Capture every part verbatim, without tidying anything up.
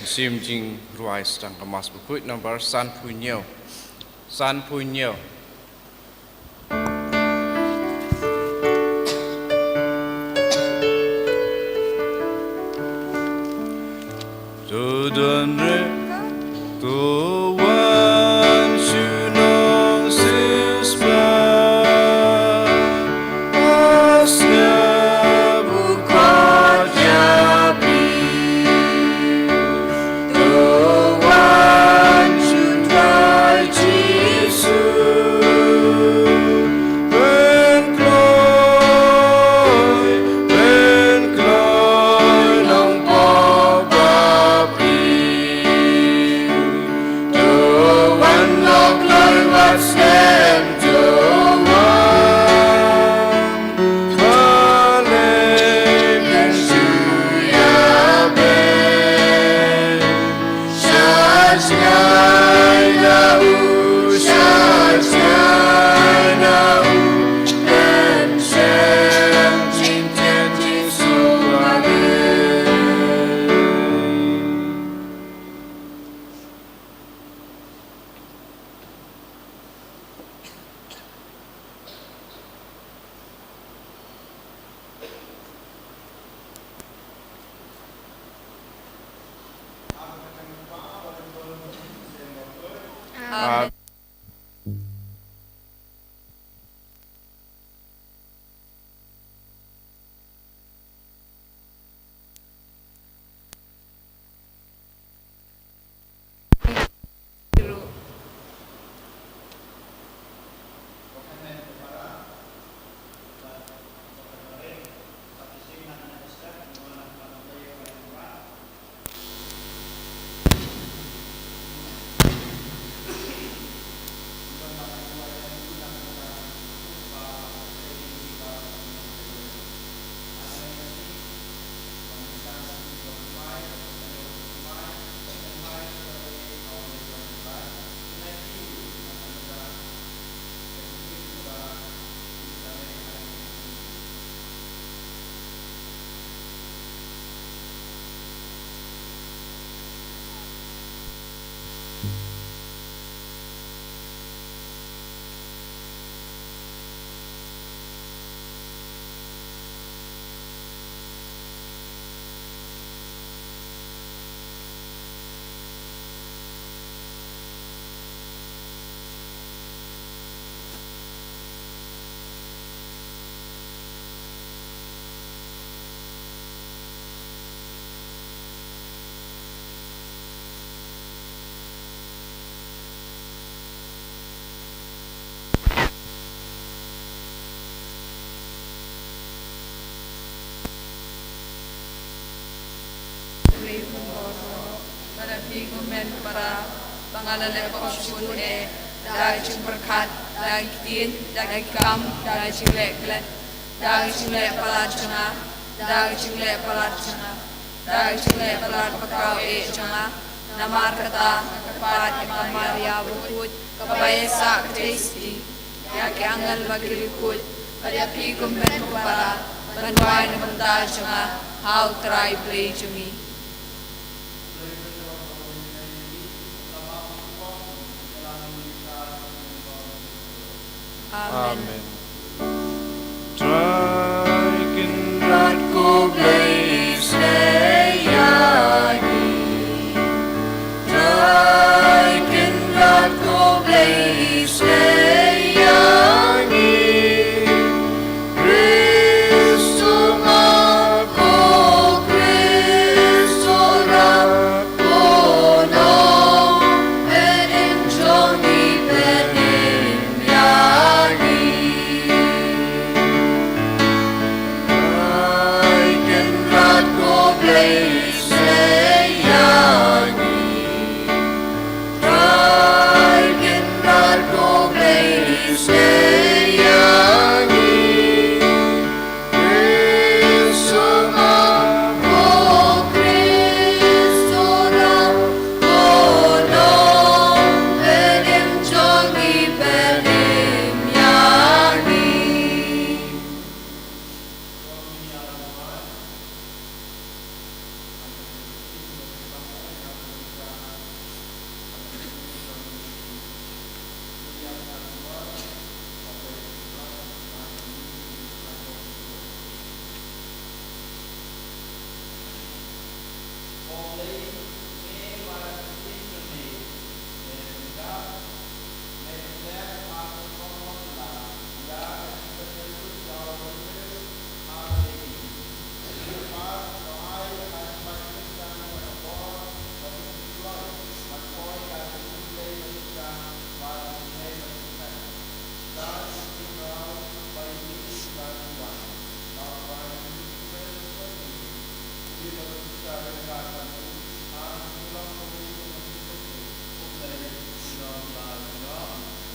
Sim jingrwai sa tang ka Mass Bakhuid number sanphew hynñiew. Sanphew hynñiew. To don re, to wan shu nong sispa. Asnga bu khat ya phi. To wan shu tai Jisu. Pynkloi, pynkloi nongpop ba phi. To wan, lok kloi wat snem, to wan. Bad ïa phi ko hynmen ko para, ba nga la leh pop shibun eh, da ka jingpyrkhat, da ki ktien, da ki kam, da ka jingleh klet, da ka jingleh palat jong nga, da ka jingleh palat jong nga, da ka jingleh palat ba khraw eh jong nga. Namar kata nga kyrpad ïa ka Maria bakhuid, kaba ïaisah ka Trinity, ïa ki angel bad ki riewkhuid, bad ïa phi ko hynmen ko para, ban duwai na ka bynta jong nga ha U Trai Blei jong ngi. Amen. Amen. Trai Kynrad ko Blei, isynei ïa ngi. Trai Kynrad ko Blei, isynei ïa ngi. Khrist u map, ko Khrist u rah, ko Nongpynim jong ngi, pynim ïa ngi.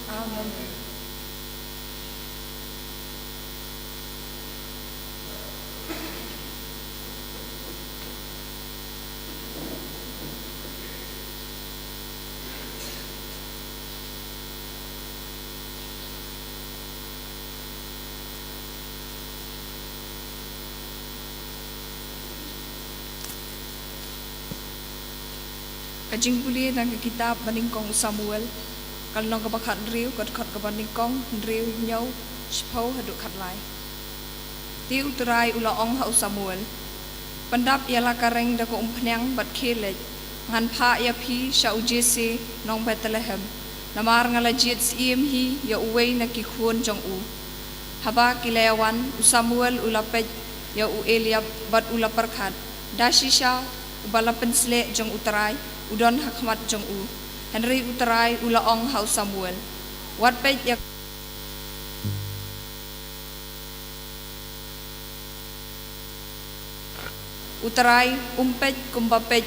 Amen. Ka jingpule na ka kitab ba nyngkong u Samuel, ka lynnong kaba khathynriew, ka dkhot kaba nyngkong, hynriew, hynñiew, shiphew haduh khatlai. Te u Trai u la ong ha u Samuel, pyndap ïa la ka reng da ka umphniang bad khie leit, ngan phah ïa phi sha u Jesse nong Bethlehem, namar nga la jied syiem hi ïa uwei na ki khun jong u. Haba ki la ïawan, u Samuel u la peit ïa u Eliab bad u la pyrkhat, da shisha uba la pynsleh jong u Trai u don ha khmat jong u. Hynrei u Trai u la ong ha u Samuel, wat peit ïa u Trai, um peit kumba peit.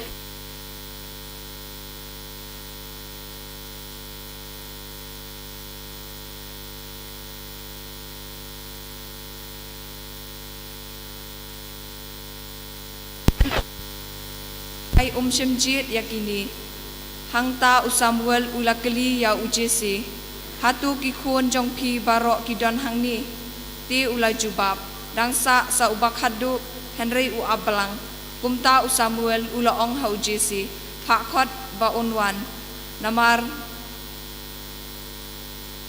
Ai um shym jied ïa kine. Hangta u Samuel u la kylli ïa u Jesse, hato ki khun jong phi baroh ki don hangne? Te u la jubab, dang sah sa uba khatduh, hynrei u ap blang. Kumta u Samuel u la ong ha u Jesse, phah khot ba un wan, namar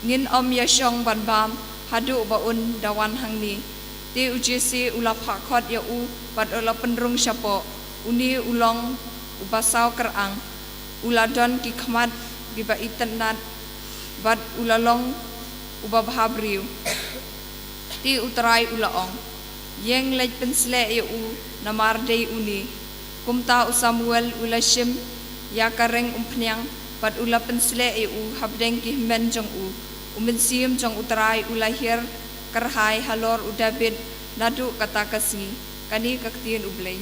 ngin ym ïa shong ban bam haduh ba un da wan hangne. Te u Jesse u la phah khot ïa u bad u la pynrung shapoh. Une u long uba saw kyrang, u la don ki khmat kiba itynnad bad u la long uba bha briew. Te u Trai u la ong, ïeng leit pynsleh ïa u namar dei une. Kumta u Samuel u la shim ïa ka reng umphniang bad u la pynsleh ïa u hapdeng ki hynmen jong u. U mynsiem jong u Trai u la hiar kyrhai halor u David naduh kata ka sngi. Kane ka ktien U Blei.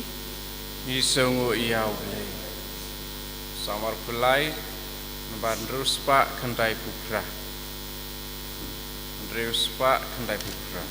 Ngi sngewnguh ïa U Blei. Samar pulai, namar hynriew spah khyndai phew phra. Hynriew spah khyndai phew phra.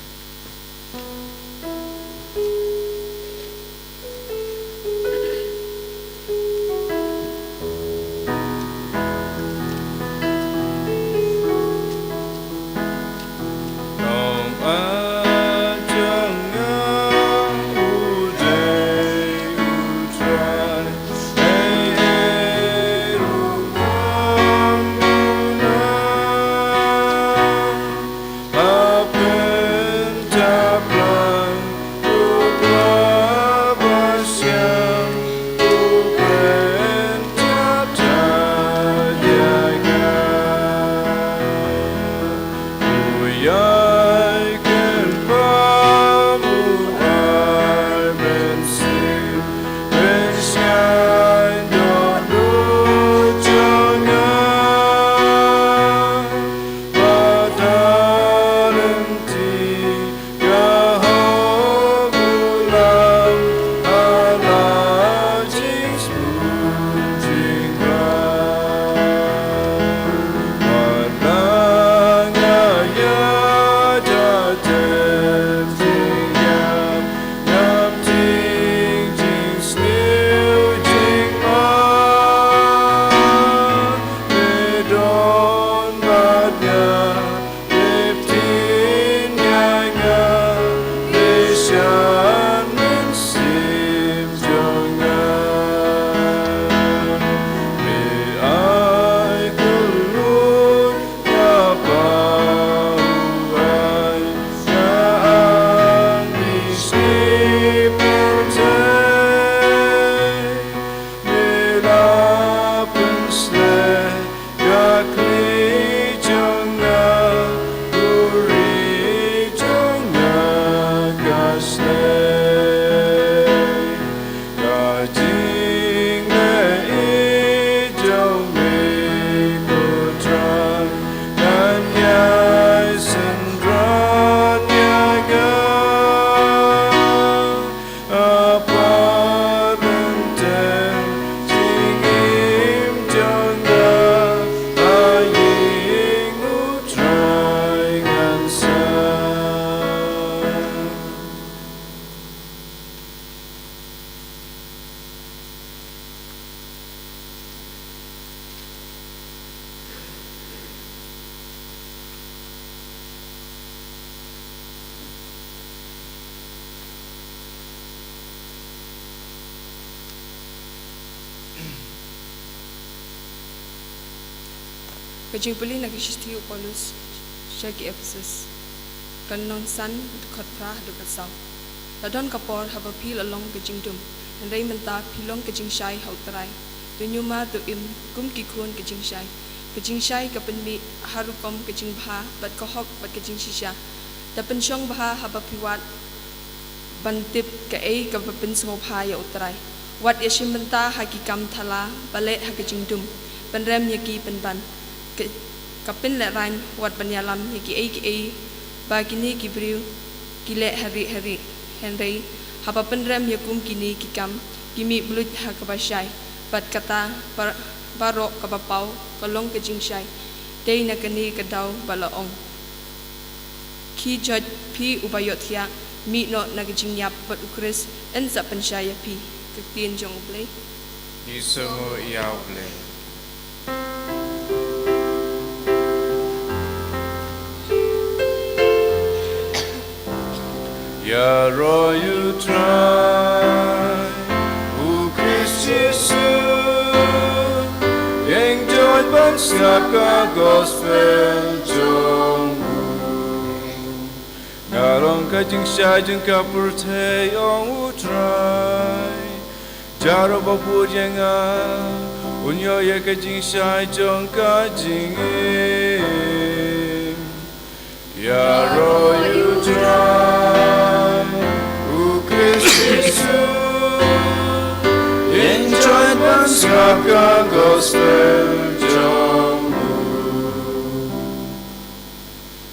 Ka jingpule na ka shithi u Paulus sha ki Ephesus. Ka lynnong san, dkhot phra haduh ka saw. La don ka por haba phi la long ka jingdum, hynrei mynta phi long ka jingshai ha U Trai. To ñiuma to im kum ki khun ka jingshai. Ka jingshai ka pynmih ha rukom ka jingbha bad ka hok bad ka jingshisha. To pynshong bha haba phi wad ban tip kaei kaba pynsngewbha ïa U Trai. Wat ïashim bynta ha ki kam thala ba leh ha ka jingdum. Pynrem ïa ki pynban. Ka, ka pynlehraiñ wat ban ïalam ïa kiei kiei ba kine ki briew ki leh ha rieh ha rieh. Hynrei haba pynrem ïa kum kine ki kam ki mih bluit ha kaba shai. Bad kata bar-, baroh kaba paw ka long ka jingshai. Dei na kane ka daw ba la ong. Khie joit phi uba ïohthiah, mih noh na ka jingïap bad U Khrist un sa pynshai ïa phi. Ka ktien jong U Blei. Ngi sngew ïa U Blei. Ïaroh ïa U Trai, U Khrist Jisu, ïeng joit ban sngap ka gospel jong u. Nga long ka jingshai jong ka pyrthei, ong U Trai. Ïaroh ba bud ïa nga, un ïoh ïa ka jingshai jong ka jingim. Ïaroh ïa U Trai, U Khrist Jisu, ïeng joit ban sngap ka gospel jong u.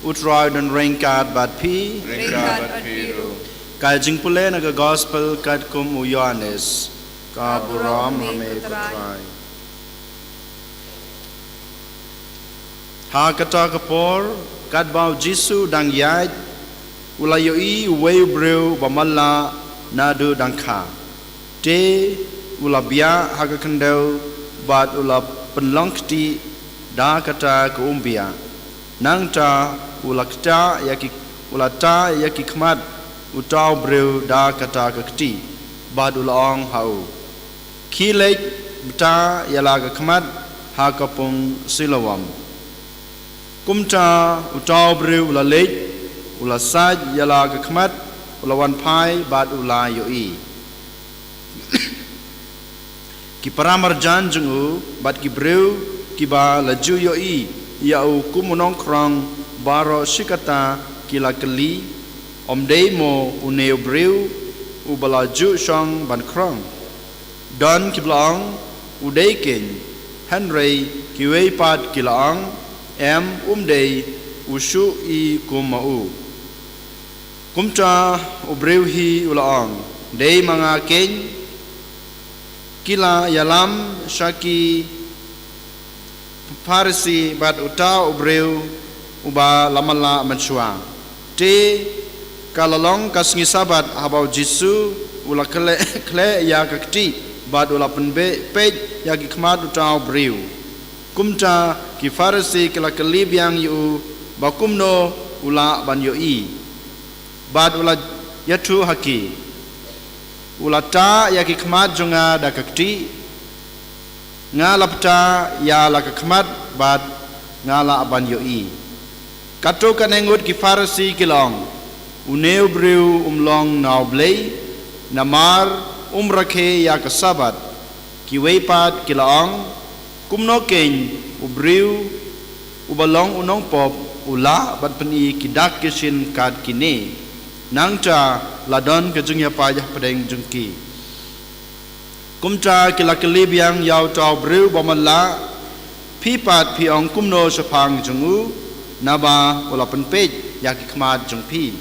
U Trai un ryngkat bad phi. Ryngkat bad phi ruh. Ka jingpule na ka gospel katkum u Ïoannis. Ka burom ha me ko Trai. Ha kata ka por, katba u Jisu u dang ïaid, u la ïohi uwei u briew ba matlah naduh dang kha. Te u la biah ha ka khyndew bad u la pynlong kti da kata ka umbiah. Nangta u la ktah ïa ki, u la tah ïa ki khmat uta u briew da kata ka kti bad u la ong ha u, khie leit bta ïa la ka khmat ha ka pung Siloam. Kumta uta u briew u la leit, u la sait ïa la ka khmat, u la wan phai bad u la ïohi. Ki paramarjan jong u bad ki briew kiba la ju ïohi ïa u kum u nongkhrong baroh shi katta ki la kylli, ym dei mo une u briew uba la ju shong ban khrong? Don kiba la ong, u dei keiñ, hynrei kiwei pat ki la ong, em, um dei, u shu i kum ma u. Kumta u briew hi u la ong, dei ma nga keiñ. Ki la ïalam sha ki Pharisi bad uta u briew uba la matlah mynshuwa. Te ka la long ka sngi Sabbath haba u Jisu u la khleh, khleh ïa ka kti bad u la pynpeit ïa ki khmat uta u briew. Kumta ki Pharisi ki la kylli biang ïa u ba kumno u lah ban ïohi. Bad u la ïathuh ha ki, u la tah ïa ki khmat jong nga da ka kti, nga la bta ïa la ka khmat bad nga lah ban ïohi. Katto katne ngut ki Pharisi ki la ong, une u briew um long na U Blei, namar um rakhe ïa ka Sabbath. Kiwei pat ki la ong, kumno keiñ u briew uba long u nongpop u lah ban pyni ki dak ki shin kat kine? Nangta la don ka jingïapait hapdeng jong ki. Kumta ki la kylli biang ïa uta u briew ba matlah, phi pat phi ong kumno shaphang jong u, naba u la pynpeit ïa ki khmat jong phi?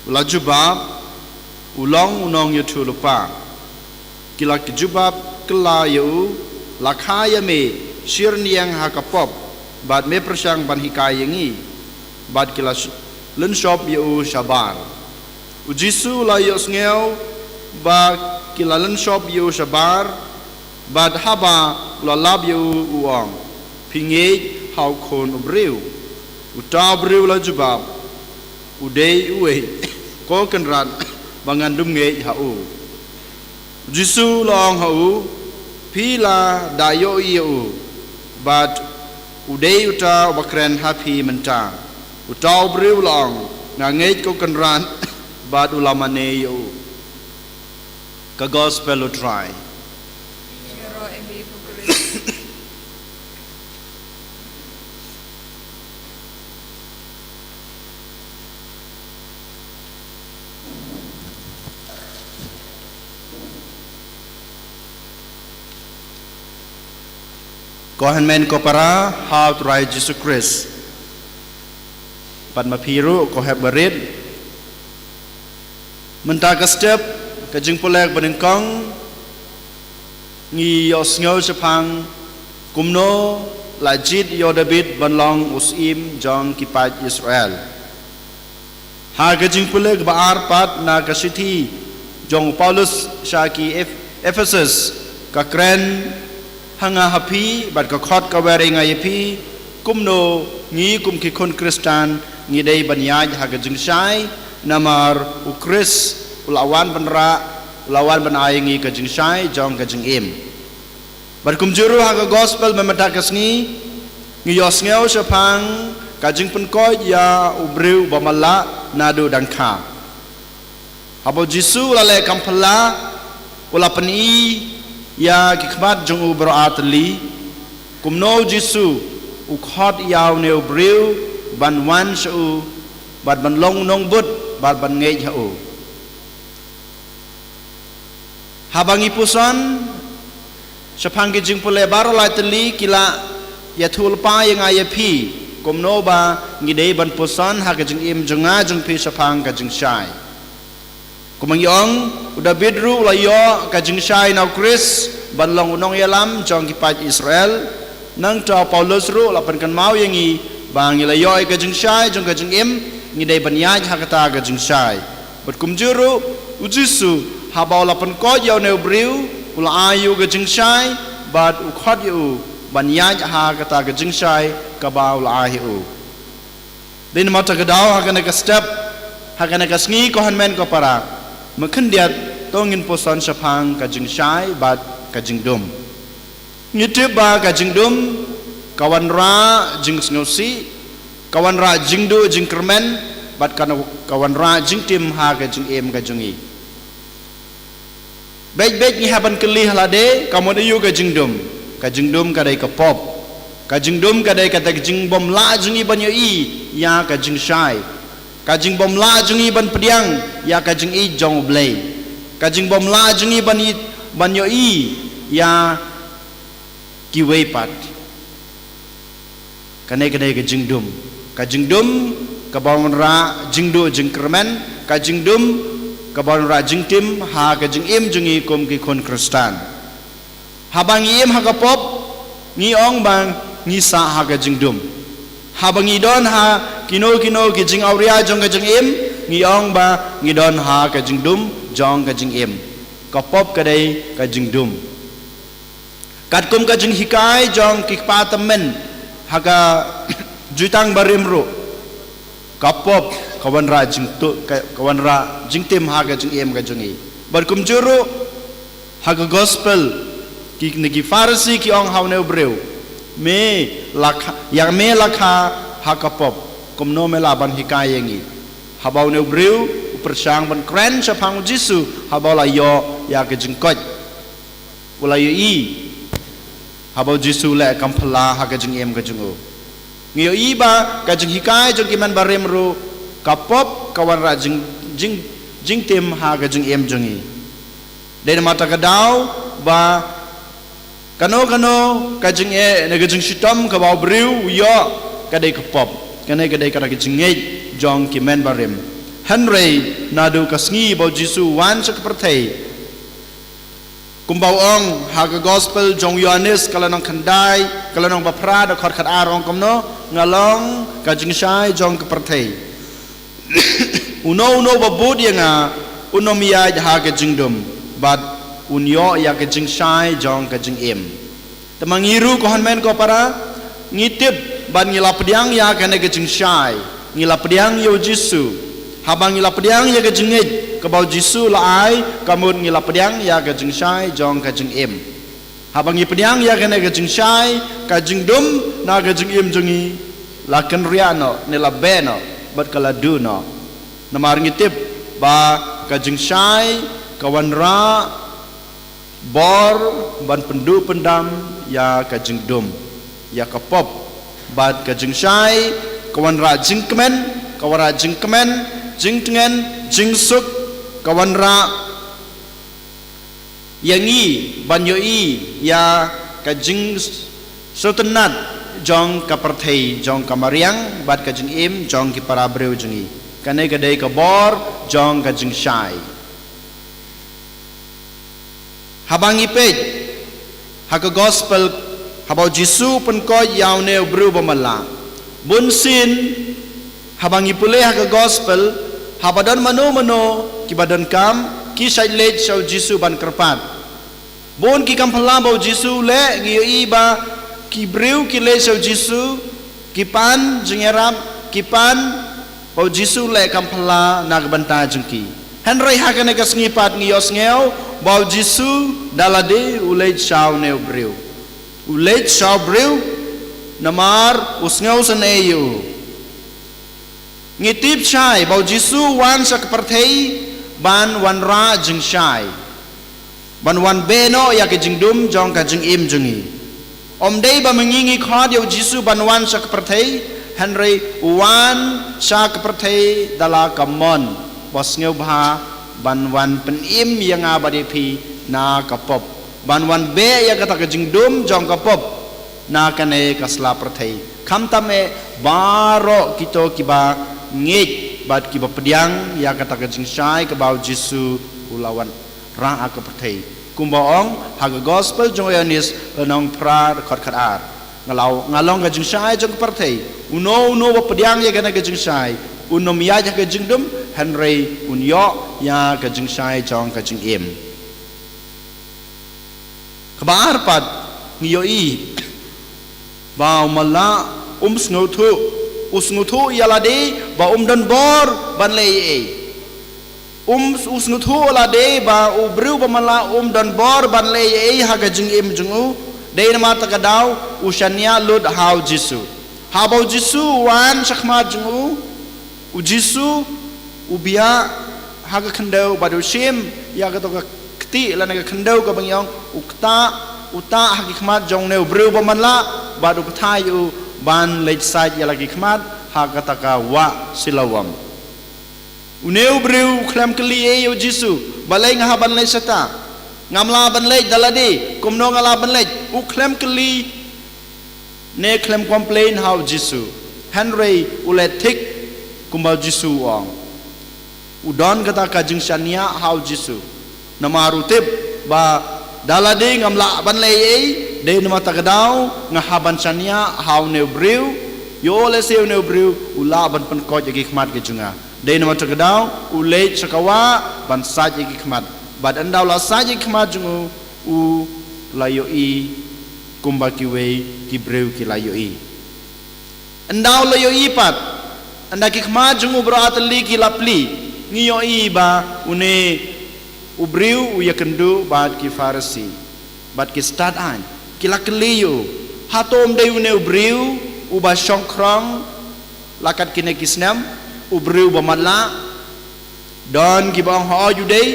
U la jubab, u long u nongïathuhlypa. Ki la jubab kylla ïa u, la kha ïa me shirynïeng ha ka pop, bad me pyrshang ban hikai ïa ngi. Bad ki la sh-, lynshop ïa u shabar. U Jisu u la ïohsngew ba ki la lynshop ïa u shabar, bad haba u la lap ïa u, u ong, phi ngeit ha u Khun u briew? Uta u briew u la jubab, u dei uwei, ko Kynrad, ba ngan dum ngeit ha u. U Jisu u la ong ha u, phi la da ïohi ïa u, bad U dei uta uba kren ha phi mynta. Uta u briew u la ong, nga ngeit ko Kynrad, bad u la mane ïa u. Ka Gospel u Trai. Ko hynmen ko para ha u Trai Jisu Khrist, bad ma phi ruh ko hep barit. Mynta ka step ka jingpule ba nyngkong, ngi ïohsngew shaphang kumno la jied ïa u David ban long u syiem jong ki paid Israel. Ha ka jingpule kaba ar pat na ka shithi jong u Paulus sha ki Eph-, Ephesus, ka kren ha nga ha phi, bad ka khot ka wer ïa nga ïa phi, kumno ngi kum ki khun Khristan ngi dei ban ïaid ha ka jingshai, namar u Khrist u la wan ban rah, u la wan ban ai ïa ngi ka jingshai jong ka jingim. Bad kumjuh ruh ha ka Gospel mynta ka sngi, ngi ïohsngew shaphang ka jingpynkoit ïa u briew ba matlah naduh dang kha. Haba u Jisu u la leh kam phylla, u la pyni ïa ki khmat jong u baroh ar tylli, kumno u Jisu u khot ïa une u briew ban wan sha u, bad ban long u nongbud, bad ban ngeit ha u. Haba ngi puson shaphang ki jingpule baroh lai tylli, ki la ïathuh lypa ïa nga ïa phi kumno ba ngi dei ban puson ha ka jingim jong nga jong phi shaphang ka jingshai. Kumba ngi ong, u David ruh u la ïoh ka jingshai na u Khrist ban long u nongïalam jong ki paid Israel. Nangta u Paulus ruh u la pynkynmaw ïa ngi ba ngi la ïoh ïa ka jingshai jong ka jingim, ngi dei ban ïaid ha kata ka jingshai. Bad kumjuh ruh u Jisu, haba u la pynkoit ïa une u briew, u la ai ïa u ka jingshai, bad u khot ïa u ban ïaid ha kata ka jingshai kaba u la ai ïa u. Dei namar kata ka daw ha kane ka step, ha kane ka sngi ko hynmen ko para, mynkhyndiat to ngin puson shaphang ka jingshai bad ka jingdum. Ngi tip ba ka jingdum ka wanrah jingsngewsih, ka wanrah jingduh jingkyrmen, bad ka, ka wanrah jingtim ha ka jingim ka jong ngi. Beit beit ngi hap ban kylli ha lade, ka mut aïu ka jingdum? Ka jingdum ka dei ka pop. Ka jingdum ka dei kata ka jingbymlah jong ngi ban ïohi ïa ka jingshai. Ka jingbymlah jong ngi ban pdiang ïa ka jingïeit jong U Blei. Ka jingbymlah jong ngi ban ïeit, ban ïohi ïa kiwei pat. Kane ka dei ka jingdum. Ka jingdum kaba wanrah jingduh jingkyrmen, ka jingdum kaba wanrah jingtim ha ka jingim jong ngi kum ki khun Khristan. Haba ngi im ha ka pop, ngi ong ba ngi sah ha ka jingdum. Haba ngi don ha kino kino ki jingawria jong ka jingim, ngi ong ba ngi don ha ka jingdum jong ka jingim. Ka pop ka dei ka jingdum. Katkum ka jinghikai jong ki kpa tymmen ha ka Jutang Barim ruh, ka pop ka wanrah jingtu-, ka, ka wanrah jingtim ha ka jingim ka jong ngi. Bad kumjuh ruh ha ka Gospel, ki, na ki Pharisi ki ong ha une u briew, me la kha, ïa me la kha ha ka pop, kumno me lah ban hikai ïa ngi? Haba une u briew u pyrshang ban kren shaphang u Jisu, haba u la ïoh ïa ka jingkoit, u la ïohi haba u Jisu u leh kam phylla ha ka jingim ka jong u. Ngi ïohi ba ka jinghikai jong ki Mynbarim ruh, ka pop ka wanrah jing, jing, jingtim ha ka jingim jong ngi. Dei namar kata ka daw ba kano kano ka jingeh ne ka jingshitom kaba u briew u ïoh, ka dei ka pop. Kane ka dei kata ka jingngeit jong ki Mynbarim. Hynrei naduh ka sngi ba u Jisu u wan sha ka pyrthei, kumba u ong ha ka Gospel jong u Ïoannis, ka lynnong khyndai, ka lynnong ba phra, dkhot khatar, ong kumno: Nga long ka jingshai jong ka pyrthei. Uno uno uba bud ïa nga, un ym ïaid ha ka jingdum, bad un ïoh ïa ka jingshai jong ka jingim. Te ma ngi ruh ko hynmen ko para, ngi tip bad ngi la pdiang ïa kane ka jingshai, ngi la pdiang ïa u Jisu. Haba ngi la pdiang ïa ka jingngeit kaba u Jisu u la ai, ka mut ngi la pdiang ïa ka jingshai jong ka jingim. Haba ngi pdiang ïa kane ka jingshai, ka jingdum na ka jingim jong ngi la kynriah noh, ne la beh noh, bad ka la duh noh. Namar ngi tip ba ka jingshai ka wanrah bor ban pynduh pyndam ïa ka jingdum, ïa ka pop, bad ka jingshai ka wanrah jingkmen, ka wanrah jingkmen, jingtngen, jingsuk, ka wanrah ïa ngi ban ïohi ïa ka jingsngewtynnat jong ka pyrthei, jong ka mariang, bad ka jingim jong ki para briew jong ngi. Kane ka dei ka bor jong ka jingshai. Haba ngi peit ha ka gospel, haba u Jisu u pynkoit ïa une u briew ba matlah. Bun sien, haba ngi pule ha ka gospel, haba don mano mano kiba donkam, ki shait leit sha u Jisu ban kyrpad. Bun ki kam phylla ba u Jisu u leh, ngi ïohi ba ki briew ki leit sha u Jisu, ki pan jingïarap, ki pan ba u Jisu u leh kam phylla na ka bynta jong ki. Hynrei ha kane ka sngi pat ngi ïohsngew ba u Jisu da lade u leit sha une u briew. U leit sha u briew namar u sngewsynei ïa u. Ngi tip shai ba u Jisu u wan sha ka pyrthei ban wanrah jingshai, ban wan beh noh ïa ka jingdum jong ka jingim jong ngi. Ym dei ba ma ngi ngi khot ïa u Jisu ban wan sha ka pyrthei, hynrei u wan sha ka pyrthei da la ka mon ba sngewbha ban wan pynim ïa nga bad ïa phi na ka pop, ban wan beh ïa kata ka jingdum jong ka pop na kane ka sla pyrthei. Khamtam eh baroh kito kiba ngeit bad kiba pdiang ïa kata ka jingshai kaba u Jisu u la wanrah ha ka pyrthei. Kumba ong ha ka gospel jong u Ïoannis lynnong phra dkhot khatar. Nga la, nga long ka jingshai jong ka pyrthei. Uno uno ba pdiang ïa kane ka jingshai un ym ïaid ha ka jingdum, hynrei un ïoh ïa ka jingshai jong ka jingim. Kaba ar pat ngi ïohi ba u matlah um sngewthuh, u sngewthuh ïa lade ba um don bor ban leh ei ei. Um, u sngewthuh ïa lade ba u briew ba matlah um don bor ban leh ei ei ha ka jingim jong u. Dei namar kata ka daw u shaniah lut ha u Jisu. Haba u Jisu u wan sha khmat jong u, u Jisu u biah ha ka khyndew bad u shim ïa kato ka kti lane ka khyndew kaba ngi ong, u ktah, u tah ha ki khmat jong une u briew ba matlah bad u kthah ïa u ban leit sait ïa la ki khmat ha kata ka wah Siloam. Une u briew u khlem kylli ei ïa u Jisu, balei nga hap ban leit shata? Ngam lah ban leit da lade, kumno nga lah ban leit? U khlem kylli ne khlem complain ha u Jisu. Hynrei u leh thik kumba u Jisu u ong. U don kata ka jingshaniah ha u Jisu. Namar u tip ba da lade ngam lah ban leh ei ei, dei namar kata ka daw nga hap ban shaniah ha une u briew, ïoh lehse une u briew u lah ban pynkoit ïa ki khmat ki jong nga. Dei namar kata ka daw u leit sha ka wah ban sait ïa ki khmat. Bad ynda u la sait ïa ki khmat jong u, u la ïohi kumba kiwei ki briew ki la ïohi. Ynda u la ïohi pat, ynda ki khmat jong u baroh artylli ki la plie, ngi ïohi ba une u briew u ïakynduh bad ki Pharisi bad ki stad aiñ. Ki la kylli ïa u, hato ym dei une u briew uba shongkhrong la kat kine ki snem, u briew ba matlah? Don kiba ong hooid u dei,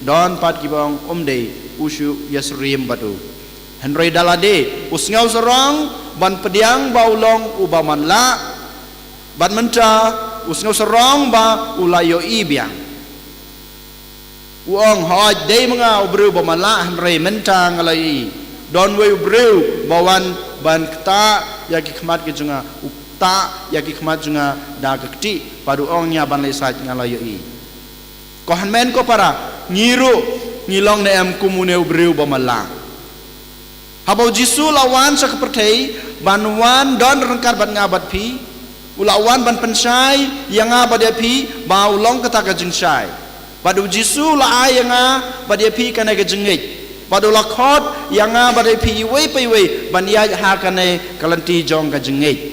don pat kiba ong ym dei, u shu ïasyriem bad u. Hynrei da lade u sngewsarong ban pdiang ba u long uba matlah, bad mynta u sngewsarong ba u la ïohi biang. U ong hooid dei ma nga u briew ba matlah, hynrei mynta nga la ïohi. Don wei u briew ba wan ban ktah ïa ki khmat ki jong nga, u ktah ïa ki khmat jong nga da ka kti, bad u ong ïa nga ban leit sait, nga la ïohi. Ko hynmen ko para, ngi ruh ngi long ne em kum une u briew ba matlah? Haba u Jisu u la wan sha ka pyrthei ban wan don ryngkat bad nga bad phi, u la wan ban pynshai ïa nga bad ïa phi ba u long kata ka jingshai. Bad u Jisu u la ai ïa nga bad ïa phi kane ka jingngeit. Bad u la khot ïa nga bad ïa phi iwei pa iwei ban ïaid ha kane ka lynti jong ka jingngeit.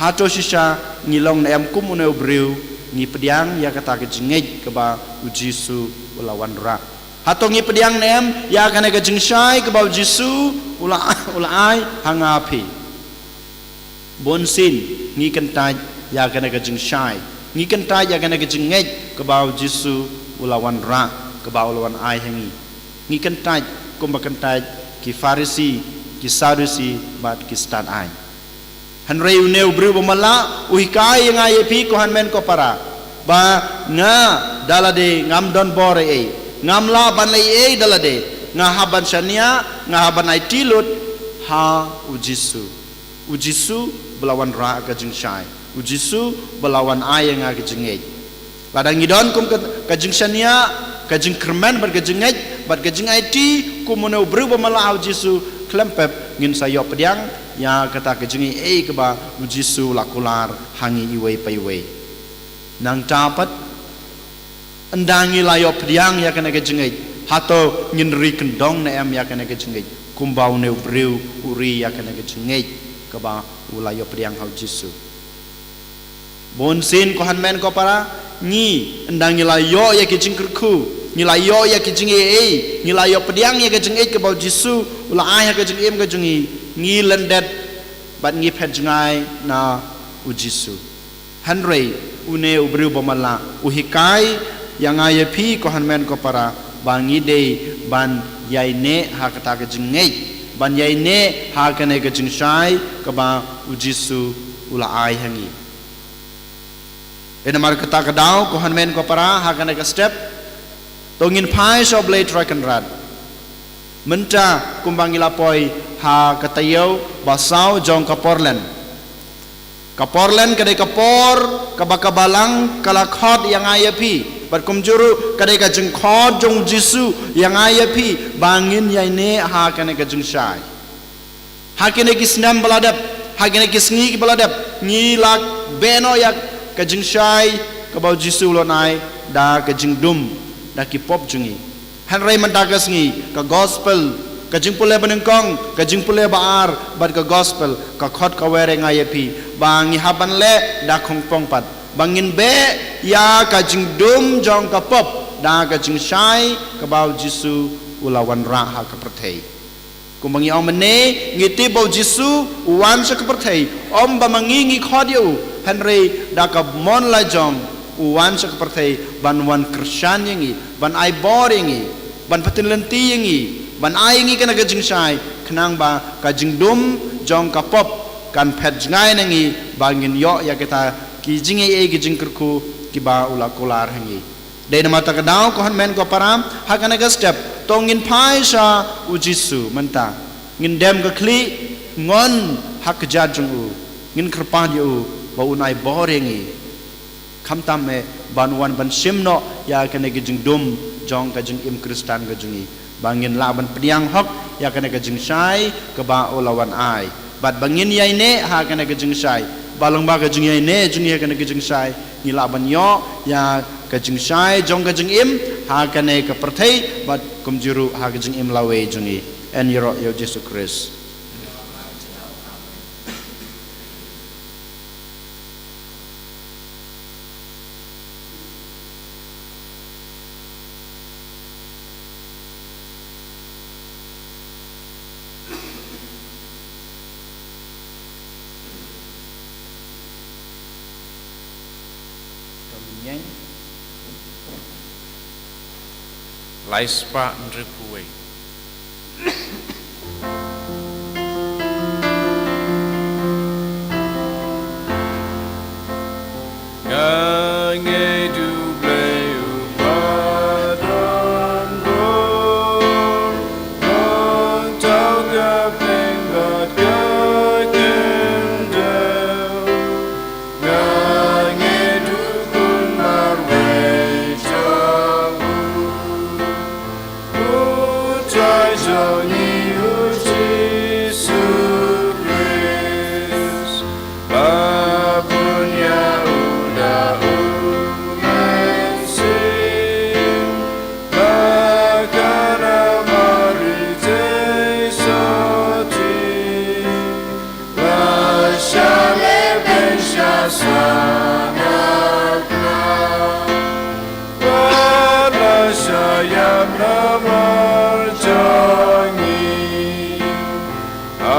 Hato shisha ngi long ne em kum une u briew, ngi pdiang ïa kata ka jingngeit kaba u Jisu u la wanrah? Hato ngi pdiang ne em ïa kane ka jingshai kaba u Jisu u la, la ai ha nga phi. Bun sien ngi kyntait ïa kane ka jingshai, ngi kyntait ïa kane ka jingngeit kaba u Jisu u la wanrah, kaba u la wan ai ha ngi. Ngi kyntait kumba kyntait ki Pharisi, ki Sadusi bad ki stad aiñ. Hynrei une u briew ba matlah u hikai ïa nga ïa phi ko hynmen ko para, ba nga da lade ngam don bor ei ei, ngam lah ban leh ei ei da lade, nga hap ban shaniah, nga hap ban aiti lut ha u Jisu. U Jisu ba la wanrah ka jingshai, u Jisu ba la wan ai ïa nga ka jingngeit. Lada ngi don kum ka, ka jingshaniah, ka jingkyrmen bad ka jingngeit bad ka jingaiti kum une u briew ba matlah ha u Jisu, khlem pep ngin sa ïoh pdiang ïa kata ka jingaiei kaba u Jisu u la kular ha ngi iwei pa iwei. Nangta pat, ynda ngi la ïoh pdiang ïa kane ka jingngeit, hato ngin ri kyndong ne em ïa kane ka jingngeit kumba une u briew u ri ïa kane ka jingngeit kaba u la ïoh pdiang ha u Jisu? Bun sien ko hynmen ko para, ngi, ynda ngi la ïoh ïa ki jingkyrkhu, ngi la ïoh ïa ki jingaiei, ngi la ïoh pdiang ïa ka jingngeit kaba u Jisu u la ai ha ka jingim ka jong ngi, ngi lyndet bad ngi phet jngai na u Jisu. Hynrei une u briew ba matlah u hikai ïa nga ïa phi ko hynmen ko para, ba ngi dei ban ïaineh ha kata ka jingngeit, ban ïaineh ha kane ka jingshai kaba u Jisu u la ai ha ngi. Ïa namar kata ka daw ko hynmen ko para, ha kane ka step to ngin phai sha U Blei Trai Kynrad. Mynta kumba ngi la poi ha ka taïew ba saw jong ka Portland. Ka Portland ka dei ka por kaba ka Balang ka la khot ïa nga ïa phi, bad kumjuh ruh ka dei ka jingkhot jong u Jisu ïa nga ïa phi ba ngin ïaineh ha kane ka jingshai. Ha kine ki snem ba la dep, ha kine ki sngi ki ba la dep, ngi la beh noh ïa ka jingshai kaba u Jisu u la ai da ka jingdum da ki pop jong ngi. Hynrei mynta ka sngi ka gospel, ka jingpule ba nyngkong, ka jingpule ba ar bad ka gospel ka khot ka wer ïa nga ïa phi ba ngi hap ban leh da khongpong pat, ba ngin beh ïa ka jingdum jong ka pop da ka jingshai kaba u Jisu u la wanrah ha ka pyrthei. Kumba ngi ong mynne, ngi tip ba u Jisu u wan sha ka pyrthei ym ba ma ngi ngi khot ïa u, hynrei da ka mon la jong u wan sha ka pyrthei ban wan kyrshan ïa ngi, ban ai bor ïa ngi, ban pyntip lynti ïa ngi, ban ai ïa ngi kane ka jingshai, khnang ba ka jingdum jong ka pop kan phet jngai na ngi, ba ngin ïoh ïa kita ki jingaiei ki jingkyrkhu kiba u la kular ha ngi. Dei namar kata ka daw ko hynmen ko para, ha kane ka step to ngin phai sha u Jisu mynta. Ngin dem ka khlieh, ngon ha kjat jong u, ngin kyrpad ïa u ba un ai bor ïa ngi, khamtam eh ban wan ban shim noh ïa kane ka jingdum jong ka jingim Khristan ka jong ngi, ba ngin lah ban pdiang hok ïa kane ka jingshai kaba u la wan ai, bad ba ngin ïaineh ha kane ka jingshai, ba lyngba ka jingïaineh jong ngi ha kane ka jingshai ngi lah ban ïoh ïa ka jingshai jong ka jingim ha kane ka pyrthei bad kumjuh ruh ha ka jingim lawei jong ngi. Yn ïaroh ïa u Jisu Khrist. Lai spah hynriewphew wei. Nga ngeit U Blei uba don bor, long thaw ka peng bad ka khyndew. Nga ngeit U Khun marwei jong u, U Trai jong ngi U Jisu Khrist, ba bun ïa u da U Mynsiem, ba ka na Mari te sotti, la shah leh beiñ sha sahlang, bad la shah ïap namar jong ngi ha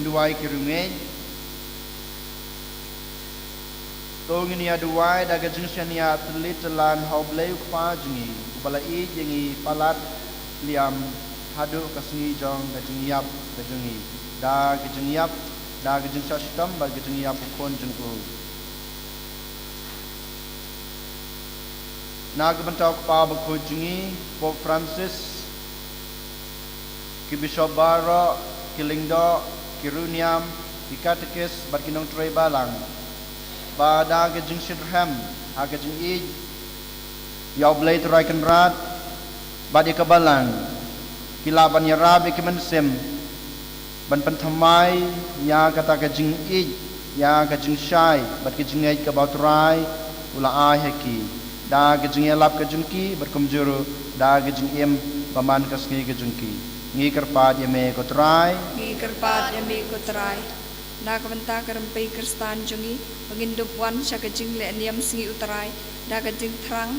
Duwai ki riewngeit. To ngin ïa duwai da ka jingshaniah tylli tyllan ha U Blei U Kpa jong ngi, uba la ïeit ïa ngi palat liam haduh ka sngi jong ka jingïap ka jong ngi, da ka jingïap, da ka jingshah shitom bad ka jingïap u Khun jong u. Na ka bynta u Kpa Bakhuid jong ngi, Pope Francis, ki bishop baroh, ki lyngdoh, ki riewniam, ki katekis bad ki nongtrei balang, ba da ka jingshitrhem ha ka jingïeit ïa U Blei Trai Kynrad bad ïa ka balang, ki lah ban ïarap ïa ki mynsiem ban pynthymmai ïa kata ka jingïeit, ïa ka jingshai bad ka jingngeit kaba U Trai u la ai ha ki, da ka jingïalap ka jong ki bad kumjuh ruh da ka jingim ba man ka sngi ka jong ki. Ngi kyrpad ïa me ko Trai. Ngi kyrpad ïa me ko Trai. Na ka bynta ka rympei Khristan jong ngi, ba ngin dup wan sha ka jingleh niam sngi U Trai da ka jingthrang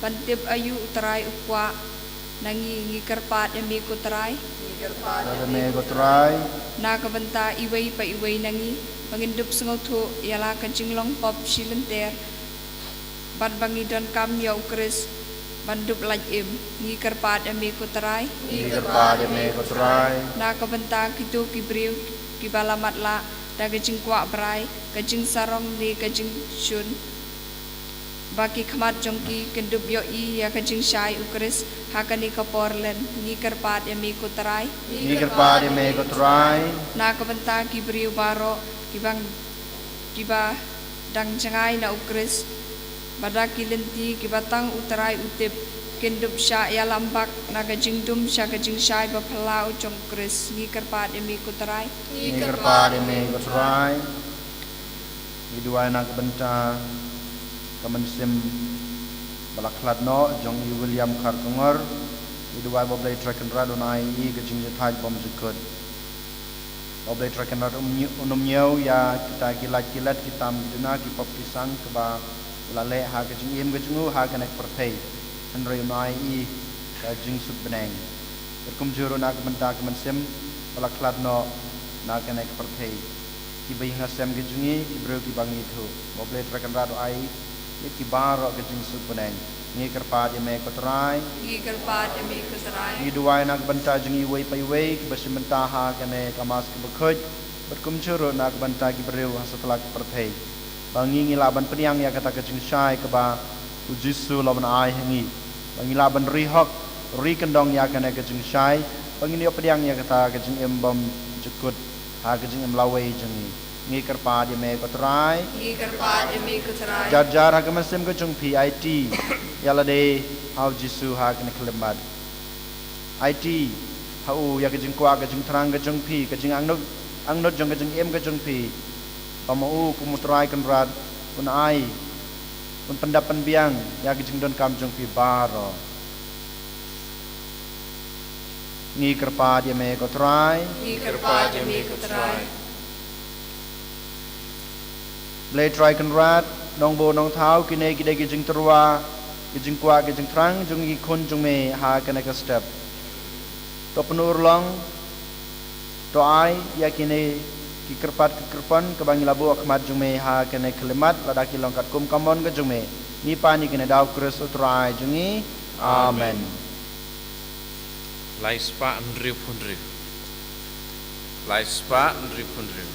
ban tip aïu U Trai u kwah na ngi, ngi kyrpad ïa me ko Trai. Ngi kyrpad ïa me ko Trai. Na ka bynta iwei pa iwei na ngi, ba ngin dup sngewthuh ïa la ka jinglong pop shi lynter, bad ba ngi donkam ïa U Khrist ban dup lait im, ngi kyrpad ïa me ko Trai. Ngi kyrpad ïa me ko Trai. Na ka bynta kito ki briew kiba la matlah da ka jingkwah brai, ka jingsarong ne ka jingshun, ba ki khmat jong ki kin dup ïohi ïa ka jingshai U Khrist ha kane ka por lent, ngi kyrpad ïa me ko Trai. Ngi kyrpad ïa me ko Trai. Na ka bynta ki briew baroh kiba, kiba dang jngai na U Khrist, ba da ki lynti kiba tang U Trai u tip, kin dup shah ïalam bak na ka jingdum sha ka jingshai baphylla u jong U Khrist, ngi kyrpad ïa me ko Trai. Ngi kyrpad ïa me ko Trai. Ngi duwai na ka bynta ka mynsiem ba la khlad noh jong i William Kharkongor. Ngi duwai ba U Blei Trai Kynrad un ai ïa i ka jingjahthait bymjukut. Ba U Blei Trai Kynrad un ym ñiew, un ym ñiew ïa kita ki lait ki let, ki tam ki duna, ki pop ki sang kiba u la leh ha ka jingim ka jong u ha kane ka pyrthei, hynrei un ai ïa i ka jingsuk bneng. Bad kumjuh ruh na ka bynta ka mynsiem ba la khlad noh na kane ka pyrthei, kiba ïing ha sem ka jong ngi, ki briew kiba ngi ïathuh, ba U Blei Trai Kynrad u ai ïa ki baroh ka jingsuk bneng. Ngi kyrpad ïa me ko Trai. Ngi kyrpad ïa me ko Trai. Ngi duwai na ka bynta jong ngi iwei pa iwei kiba shim bynta ha kane ka Mass kaba khuid, bad kumjuh ruh na ka bynta ki briew ha satlak ka pyrthei, ba ngi, ngi lah ban pdiang ïa kata ka jingshai kaba U Jisu u la wan ai ha ngi, ba ngi lah ban ri hok ri kyndong ïa kane ka jingshai, ba ngin ïoh pdiang ïa kata ka jingim bymjukut ha ka jingim lawei jong ngi. Ngi kyrpad ïa me ko Trai. Ngi kyrpad ïa me ko Trai. Jar jar ha ka mynsiem ka jong phi aiti ïa lade ha U Jisu ha kane ka khyllipmat. Aiti ha u ïa ka jingkwah ka jingthrang ka jong phi, ka jingangnud, angnud jong ka jingim ka jong phi, ba ma u kum U Trai Kynrad un ai, un pyndap pynbiang ïa ka jingdonkam jong phi baroh. Ngi kyrpad ïa me ko Trai. Ngi kyrpad ïa me ko Trai. Blei Trai Kynrad, Nongbuh Nongthaw, kine ki dei ki jingtyrwa, ki jingkwah, ki jingthrang jong ki khun jong me ha kane ka step. To pynurlong, to ai ïa kine ki kyrpad ki kyrpon kiba ngi la buh ha khmat jong me ha kane ka khyllipmat, lada ki long katkum ka mon ka jong me. Ngi pan ïa kine da U Khrist U Trai jong ngi. Amen. Lai spah hynriewphew hynriew. Lai spah hynriewphew hynriew.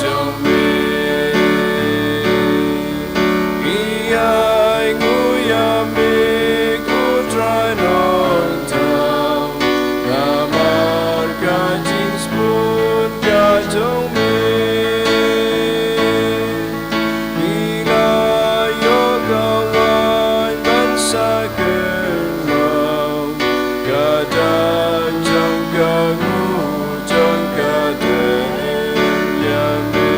jong me. Ngi ai nguh ïa me ko Trai Nongthaw, namar ka jingsbun ka jong me. Ngi la ïoh ka lad ban sa kynmaw ka dak jong ka nguh jong ka dei ïa me.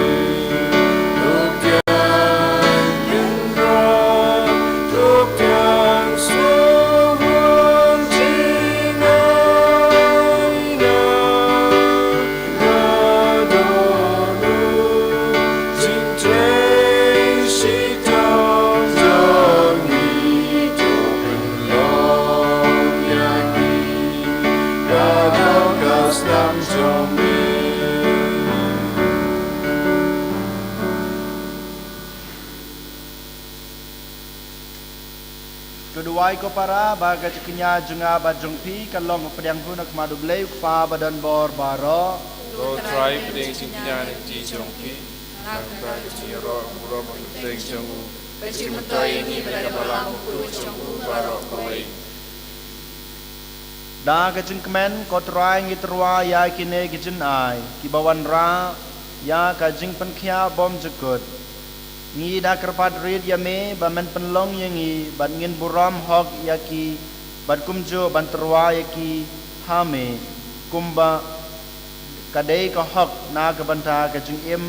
Tup tiang kynrad, tup tiang sngewbha jingai na. To duwai ko para ba ka jingkñia jong nga bad jong phi kan long ka pdiang hun ha khmat U Blei U Kpa badonbor baroh. To Trai pdiang jingkñia na ka kti jong phi, na ka bynta ka jingïaroh burom ha ka kyrteng jong u, ka jingmyntoi ïa ngi bad ka balang bakhuid jong u baroh kawei. Da ka jingkmen ko Trai ngi tyrwa ïa kine ki jingai kiba wanrah ïa ka jingpynkhiah bymjukut. Ngi da kyrpad rit ïa me ba men pynlong ïa ngi bad ngin burom hok ïa ki bad kumjuh ban tyrwa ïa ki ha me kumba ka dei ka hok na ka bynta ka jingim,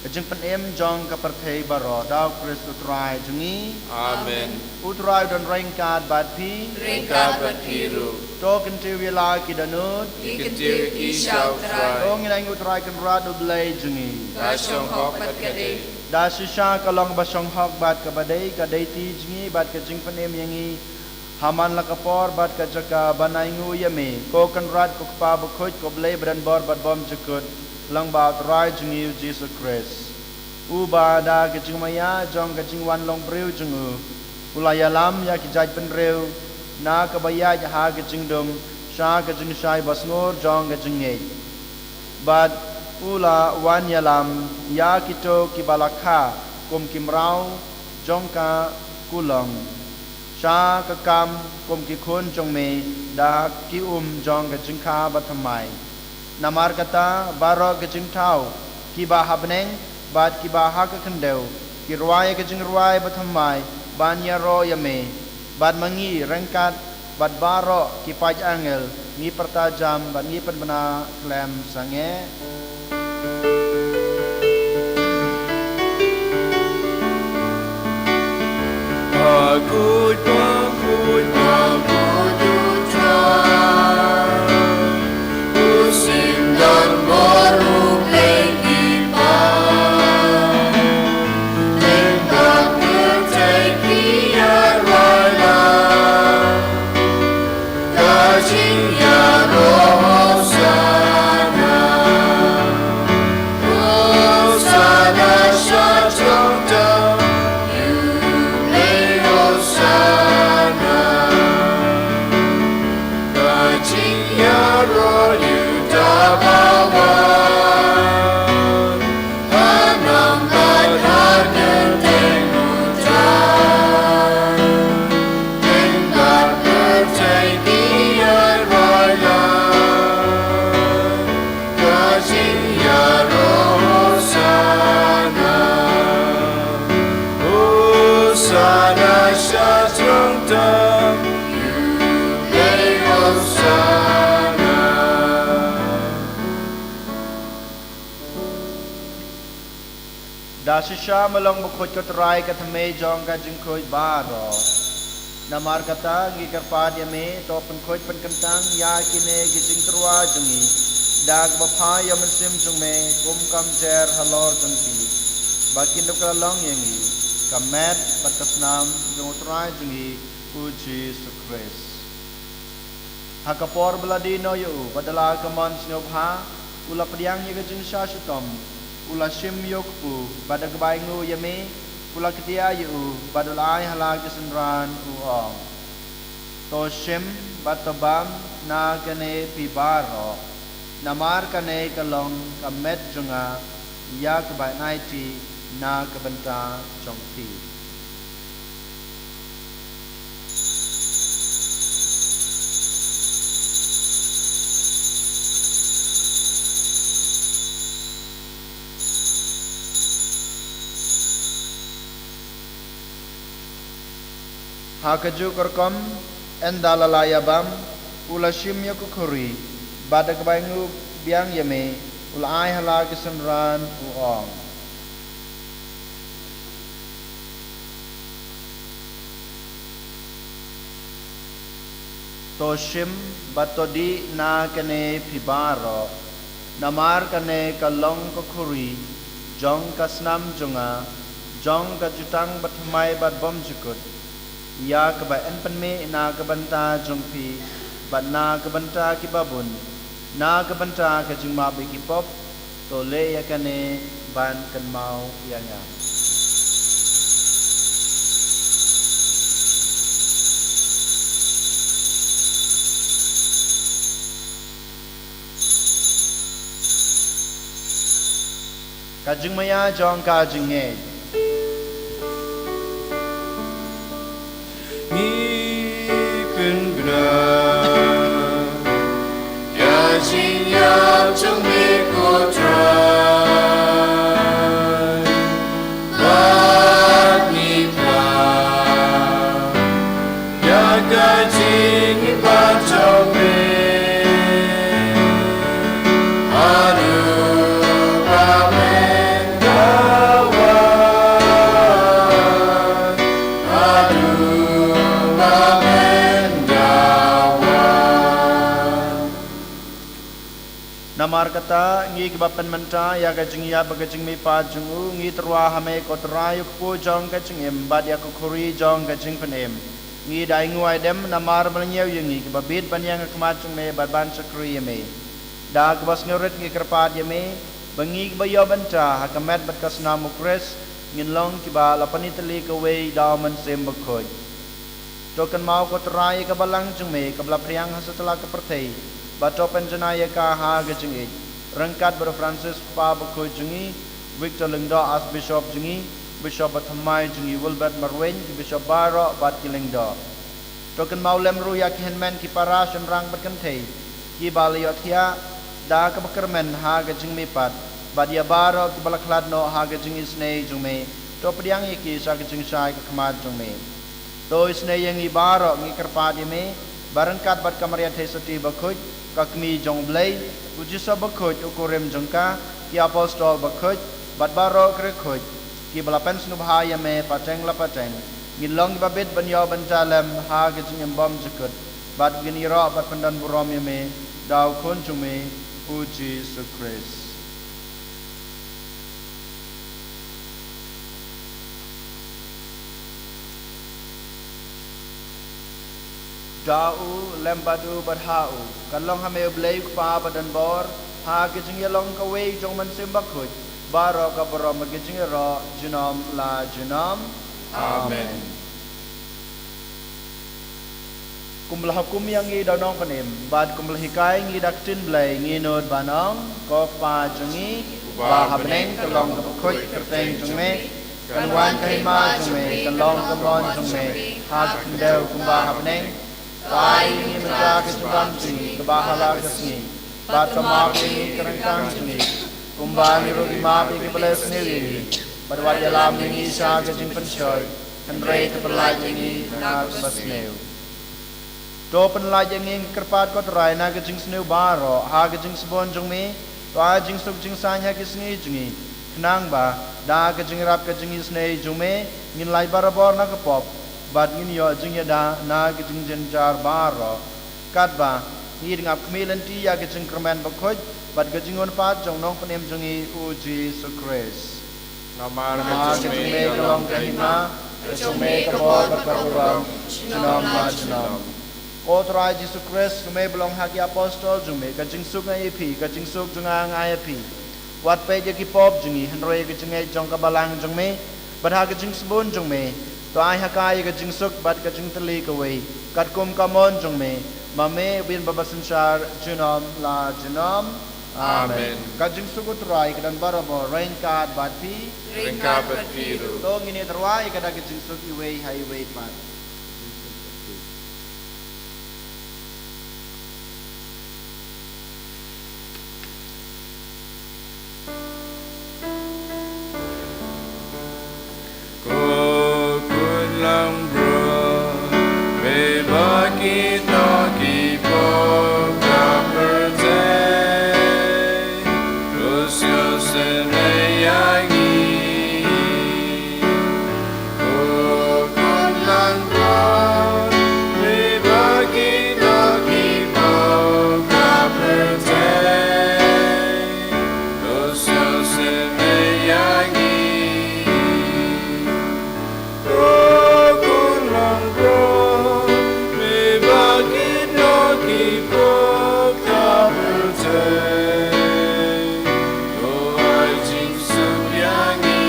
ka jingpynim jong ka pyrthei baroh. Da U Khrist U Trai jong ngi. Amen. U Trai u don ryngkat bad phi. Ryngkat bad phi ruh. To kyntiew ïa la ki dohnud. Ngi kyntiew ïa ki sha U Trai. To ngin ainguh U Trai Kynrad U Blei jong ngi. Ka shong hok bad ka dei. Da shisha ka long ba shong hok bad kaba dei ka dei ti jong ngi bad ka jingpynim ïa ngi ha man la ka por bad ka jaka ban ainguh ïa me, ko Kynrad ko Kpa bakhuid ko Blei badonbor bad bymjukut, lyngba U Trai jong ngi U Jisu Khrist. Uba da ka jingmaïa jong ka jingwan long briew jong u, u la ïalam ïa ki jaitbynriew na kaba ïaid ha ka jingdum sha ka jingshai basngur jong ka jingngeit. Bad u la wan ïalam ïa kito kiba la kha kum ki mraw jong ka kulong sha ka kam kum ki khun jong me da ki um jong ka jingkha bathymmai. Namar kata baroh ki jingthaw kiba ha bneng bad kiba ha ka khyndew ki rwai ïa ka jingrwai bathymmai ban ïaroh ïa me. Bad ma ngi ryngkat bad baroh ki paid angel ngi pyrta jam bad ngi pynbna khlem sangeh. Bakhuid, bakhuid, bakhuid U Trai, u symbai bor u Blei ki paid. Teng bad pyrthei ki ïaroh ïa ka jingïaroh Hosana. Hosana sha throne tam, ïa U Blei Hosana. Ka jingïaroh ïa uta ba wan. Da shisha me long bakhuid ko Trai ka thymmei jong ka jingkhuid baroh. Namar kata ngi kyrpad ïa me to pynkhuid pynkyntang ïa kine ki jingtyrwa jong ngi da kaba phai ïa u Mynsiem jong me kum ka umjer halor jong ki, ba kin ïoh ka long ïa ngi ka met bad ka snam jong u Trai jong ngi u Jisu Khrist. Ha ka por ba la die noh ïa u bad da la ka mon sngewbha u la pdiang ïa ka jingshah shitom, u la shim ïa u kpu bad da kaba ainguh ïa me u la kdiah ïa u bad u la ai ha la ki synran u ong, to shim bad to bam na kane phi baroh. Namar kane ka long ka met jong nga, ïa kaba ngan aiti na ka bynta jong phi. Ha kajuh ka rukom, ynda la lah ïa bam, u la shim ïa ka khuri, bad da kaba ainguh biang ïa me, u la ai ha la ki synran, u ong: To shim bad to dih na kane phi baroh, namar kane ka long ka khuri jong ka snam jong nga, jong ka jutang bathymmai bad bymjukut, ïa kaba yn pynmih na ka bynta jong phi bad na ka bynta ki babun, na ka bynta ka jingmap ïa ki pop. To leh ïa kane ban kynmaw ïa nga. Ka jingmaïa jong ka jingngeit. Ngi pynbna ïa jingïap jong me ko Trai, bad ngi kla ïa ka jingim ba jong me. Haduh ba men da wan, haduh ba men da wan. Namar kata, ngi kiba pynmynta ïa ka jingïap bad ka jingmihpat jong u, ngi tyrwa ha me ko Trai, u kpu jong ka jingim bad ïa ka khuri jong ka jingpynim. Ngi da ainguh aidem namar ba la ñiew ïa ngi kiba bit ban ïeng ha khmat jong me bad ban shakri ïa me. Da kaba sngewrit ngi kyrpad ïa me ba ngi kiba ïoh bynta ha ka met bad ka snam u Khrist, ngin long kiba la pynïatylli kawei da u Mynsiem Bakhuid. To kynmaw ko Trai ïa ka balang jong me kaba la phriang ha satlak ka pyrthei, bad to pynjanai ïa ka ha ka jingïeit, ryngkat bad u Francis Kpa Bakhuid jong ngi, Victor Lyngdoh Archbishop jong ngi, Bishop bathymmai jong ngi Wilbert Marwein, ki Bishop baroh bad ki Lyngdoh. To kynmaw lem ruh ïa ki hynmen ki para shynrang bad kynthei kiba la ïohthiah da kaba kyrmen ha ka jingmihpat, bad ïa baroh kiba la khlad noh ha ka jingisynei jong me. To pdiang ïa ki sha ka jingshai ka khmat jong me. To isynei ïa ngi baroh, ngi kyrpad ïa me, ba ryngkat bad ka Maria Theisotti Bakhuid, ka Kmie jong u Blei, u Jisu Bakhuid u kurim jong ka, ki Apostol Bakhuid, bad baroh ki riewkhuid kiba la pynsngewbha ïa me pateng la pateng, ngin long kiba bit ban ïoh bynta lem ha ka jingim bymjukut, bad ngin ïaroh bad pyndonburom ïa me da u Khun jong me, u Jisu Khrist. Da u, lem bad u, bad ha u, kan long ha me U Blei U Kpa badonbor, ha ka jingïalong kawei jong u Mynsiem Bakhuid, baroh ka burom bad ka jingïaroh junom la junom. Amen. Kumba la hukum ïa ngi da u Nongpynim, bad kumba la hikai ngi da ka ktien Blei, ngi nud ban ong: Ko Kpa jong ngi uba ha bneng, ka long kaba khuid ka kyrteng jong me, kan wan ka hima jong me, kan long ka mon jong me ha ka khyndew kumba ha bneng. To ai ïa ngi mynta ka jingbam jong ngi kaba ha la ka sngi, bad to map ïa ngi ki ryngkang jong ngi, kumba ngi ruh ngi map ïa kiba la sniew ïa ngi, bad wat ïalam ïa ngi sha ka jingpynshoi, hynrei to pynlait ïa ngi na kaba sniew. To pynlait ïa ngi, ngi kyrpad ko Trai, na ka jingsniew baroh ha ka jingsbun jong me. To ai jingsuk jingsaiñ ha ki sngi jong ngi, khnang ba da ka jingïarap ka jingisynei jong me, ngin lait barabor na ka pop, bad ngin ïoh jingïada na ka jingjynjar baroh. Katba ngi dang ap khmih lynti ïa ka jingkyrmen bakhuid bad ka jingwan pat jong u Nongpynim jong ngi u Jisu Khrist. Namar ka jong me ka long ka hima, ka jong me ka bor bad ka burom, junom la junom. Ko Trai Jisu Khrist, kumba me la ong ha ki apostol jong me, ka jingsuk nga ai ïa phi, ka jingsuk jong nga nga ai ïa phi. Wat peit ïa ki pop jong ngi, hynrei ïa ka jingngeit jong ka balang jong me, bad ha ka jingsbun jong me, to ai ha ka ïa ka jingsuk bad ka jingtylli kawei, katkum ka mon jong me, Ma me u bieit ba synshar junom la junom. Amen. Ka jingsuk u Trai ka don barabor, ryngkat bad phi. Ryngkat bad phi ruh. To ngin ïa tyrwa ïa kata ka jingsuk iwei ha iwei pat. Ko khun langbrot, me ba kit noh ki pop ka pyrthei, to sngewsih me ïa ngi. Ko khun langbrot, me ba kit noh ki pop ka pyrthei, to sngewsih me ïa ngi. Ko khun langbrot, me ba kit noh ki pop ka pyrthei, to ai jingsuk ïa ngi.